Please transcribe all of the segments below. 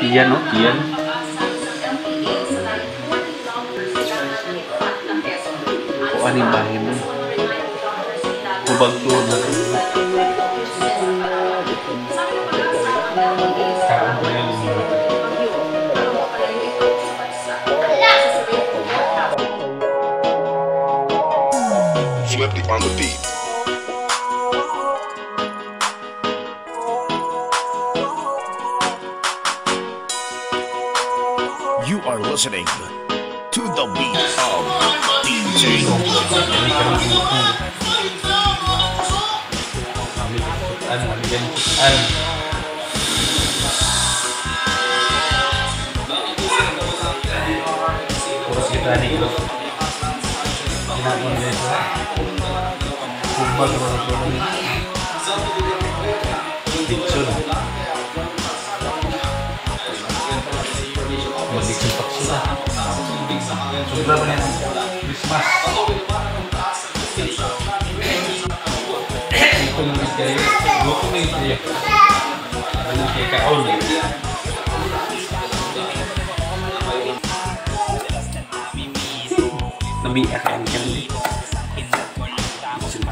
Iyan, no? Iyan. Kuha ni bahay mo. Hubag tuod na. Flippy on the beat. You are listening to the beat of DJ. Terus kita nih Christmas.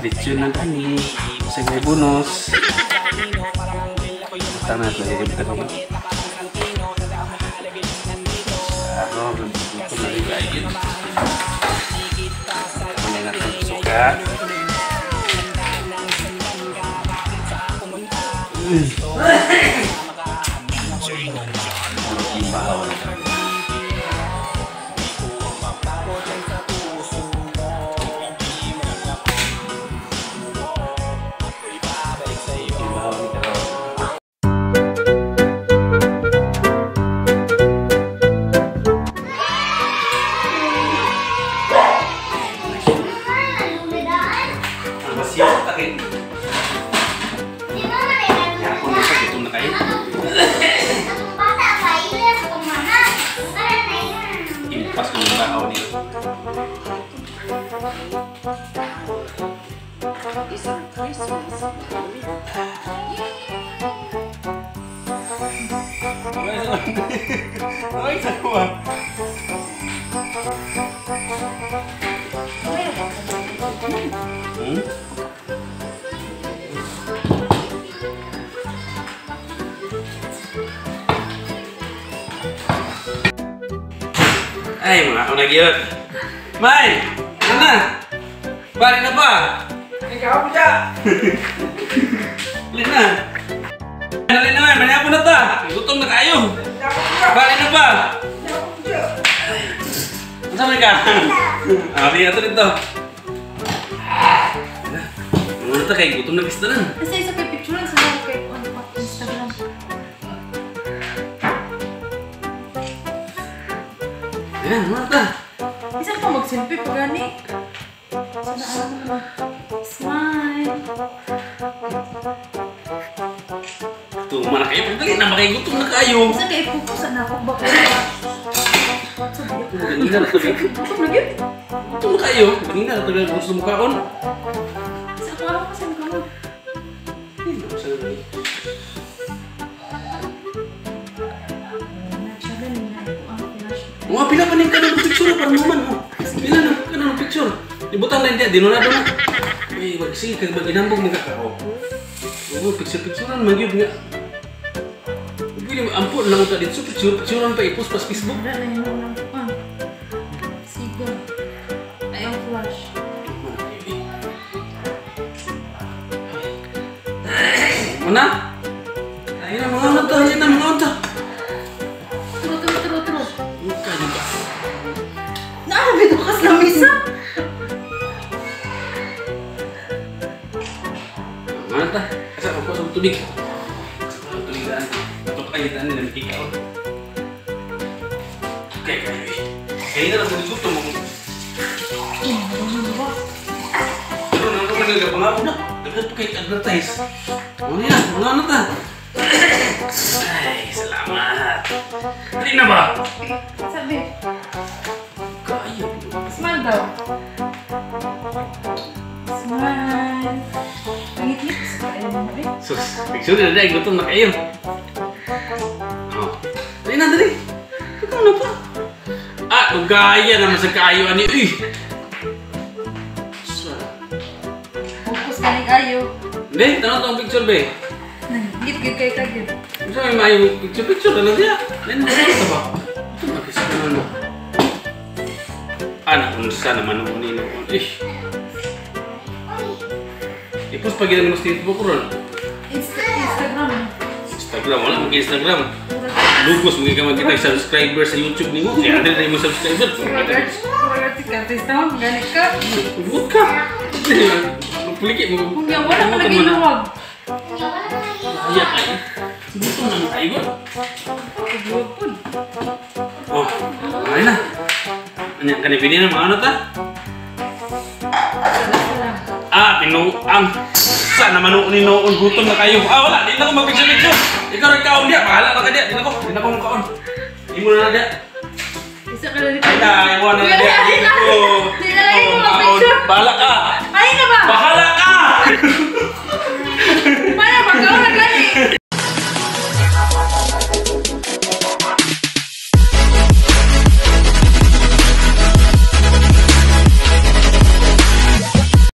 Lechon ng kani, sa may bonus. Basta na, lagi kita kamu. Ano, gutom na rin kayo. Kunin natin suka. Ibahaw na kami. Impas ko yung tao nito. Isang Christmas. Ay, sa kuha. Ay, mga ako nagyot. May! Ano na? Balik na pa! Ikaw po siya! Balik na! Balik na, may manyapo na ta! Gutom na kayo! Balik na pa! Ano sa ka? Ah, bigyan ito dito. Ano na ta kay gutom na gusto na. Kasi isa kay picture sa mga kay on Instagram. Ayan, ano ta? Isa pa mag-selfie pa gani. Smile. Tuma na kayo. Pagdali na, makigutom na kayo. Isa kay ipupusan na ako ba kayo? Ganina na tabi. Gutom na gyud. Gutom na kayo. Ganina na tabi. Gusto mo kaon. Sa ako ako kasi mo. Mga pila pa ning kanang picture para naman mo. Pila na kanang picture. Ibutan lang diya, dinunado na. Ay, wag sige kag maginambog mga kao. Oo, picture-picturean man gyud nga. Pili ampo lang ta dito, picture-picturean pa i-post pa sa Facebook. Wala na yun lang pa. Siga. Ay, ang flash. Muna? Ayun na mga unta, ayun na mga unta. Turo, turo, turo, turo. Kaya ba? Naarabi ko kas lamisa. Mana ta? Asa ako sa tubig. Tubig daan. Tok ay daan nila mikikaon. Okay, kayo. Kaya na lang gutom mo. Pero nang ko nagapangako na. Dapat pa kay advertise. Ano yan? Mga ano ta? Ay, salamat. Dali na ba? Sabi. Kayo. Smile daw. Smile. Sus, picture na dahil gutom na kayo. Oh. Dali na, dali. Ikaw na pa. Ah, ugaya naman sa kaayo ani. Uy. Focus ka ning ayo. Hindi, tanong tong picture be. Nanggit gyud kay ka gyud. Unsa may maayo picture picture na lang siya. Dali na ito ba? Ito ba kasi ano? Ah, naunsa naman noon ni noon. Ish. Ipos pag mo sa Facebook ron. Instagram. Instagram, wala mag Instagram. Lugos mo ka magkita subscriber sa YouTube nimo. Kaya dili mo subscriber. Murag si artista mo, ganit ka. Buot ka. Puliki mo. Kung yan, wala ka lagi luwag. Iya ay. Gusto na mo kayo. Luwag po. Oh, ay na. Anya kani pili na mga ano ta? Ah, tinuang. Sa naman noon ni noon gutom na kayo. Ah, wala, di na ko mag-picture-picture. Ikaw rin kaon diya, bahala na ka diya. Di na ko kaon. Imo na na diya. Isa ka na dito. Ay na, imo na na diya. Di na ko. Di na lang mo Oh, mag-picture. Bahala ka.